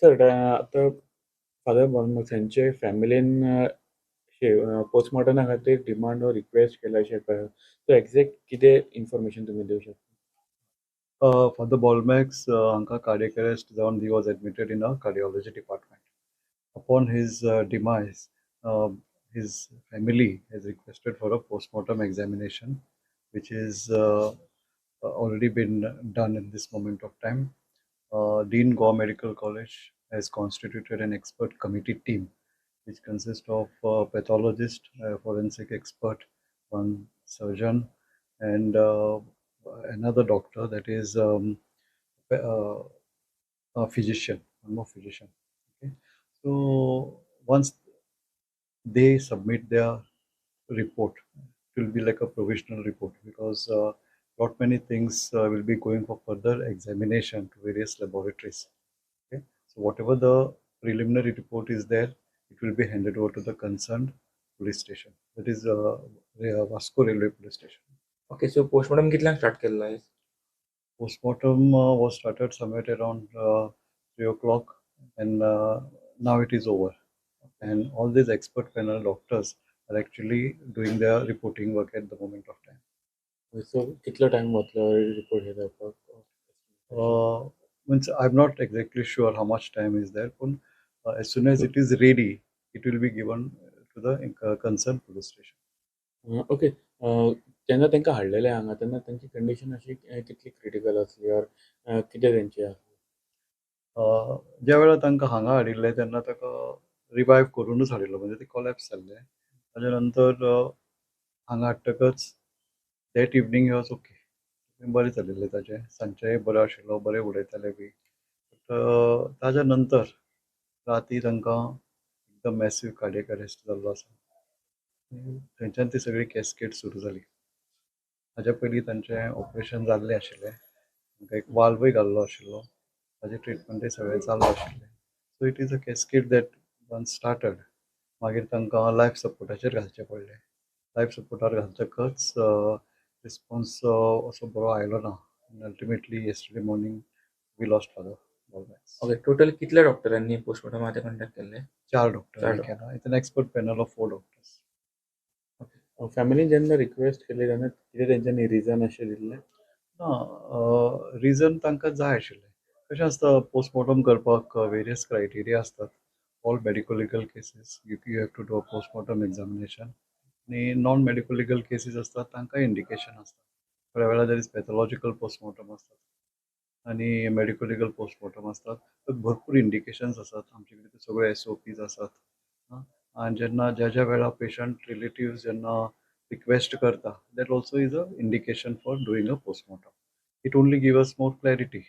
Sir, आतां father Bolmax फॅमिलीन पोस्टमॉर्टमा खातीर demand or request केला अशें कळ्ळें. सो एग्जॅक्ट कितें इन्फॉर्मेशन तुमी दिवंक शकता? फादर बॉलमॅक्स हांकां कार्डियक अरेस्ट जावन he was admitted in a cardiology department. Upon his demise, his family has requested for a postmortem examination, which is already been done at this moment of time. Dean Goa Medical College has constituted an expert committee team which consists of a pathologist, a forensic expert, one surgeon, and another doctor, that is a physician, one more physician. Okay. So once they submit their report, it will be like a provisional report because lot many things will be going for further examination to various laboratories. Okay. So whatever the preliminary report is there, it will be handed over to the concerned police station. That is Vasco Railway Police Station. Okay, so postmortem कितल्यांक start केल्लो आयज? Postmortem was started somewhere around 3 o'clock and now it is over. And all these expert panel doctors are actually doing their reporting work at the moment of time. So कितलो time वतलो report हे जावपाक? Means I'm not exactly sure how much time is there, but as soon as it is ready, it will be given to the concerned police station. Okay, जेन्ना तांकां हाडलेले हांगा तेन्ना तांची कंडिशन अशी कितली क्रिटिकल आसली ऑर कितें तेंचें आसलें? ज्या वेळार तांकां हांगा हाडिल्ले तेन्ना ताका रिवायव करूनच हाडिल्लो, म्हणजे ते कॉलॅप्स जाल्ले. ताजे नंतर हांगा हाडटकच that evening he was okay. बरें चलिल्लें ताजें, सांजचेंय बरें आशिल्लो, बरें उलयताले बी. बट ताज्या नंतर राती तांकां एकदम मॅसीव कार्डियक अरेस्ट जाल्लो आसा. थंयच्यान ती सगळी कॅस्केड सुरू जाली. ताज्या पयलीं तांचें ऑपरेशन जाल्लें आशिल्लें, तांकां एक वाल्वय घाल्लो आशिल्लो, ताजें ट्रिटमेंटय सगळें चालू आशिल्लें. So it is a cascade that once started. मागीर तांकां लायफ सपोर्टाचेर घालचें पडलें. लायफ सपोर्टार घालतकच रिस्पोन्स असो बरो आयलो ना. Ultimately yesterday morning we lost Father Bolmax. Okay, total कितल्या डॉक्टरांनी पोस्टमॉर्टम आतां कंडक्ट केल्लें? चार डॉक्टरांनी केला. It's an expert panel of four doctors. फॅमिलीन जेन्ना रिक्वेस्ट केली तेन्ना कितें तेंच्यांनी रिजन अशें दिल्लें? ना, रिजन तांकां जाय आशिल्लें. कशें आसता, पोस्टमॉर्टम करपाक वेरियस क्रायटेरिया आसतात. All medico legal cases you have to do a postmortem examination आनी नॉन मेडिको लिगल केसीस आसतात, तांकां इंडिकेशन आसता. थोड्या वेळार there is pathological postmortem आसतात आनी मेडिको लिगल पोस्टमॉर्टम आसतात. तर भरपूर इंडिकेशन्स आसात आमचे कडेन, ते सगळे एसओपीज आसात. आनी जेन्ना ज्या ज्या वेळार पेशंट रिलेटिव्स जेन्ना रिक्वेस्ट करता, that also is a indication for doing a postmortem. It only give us more clarity.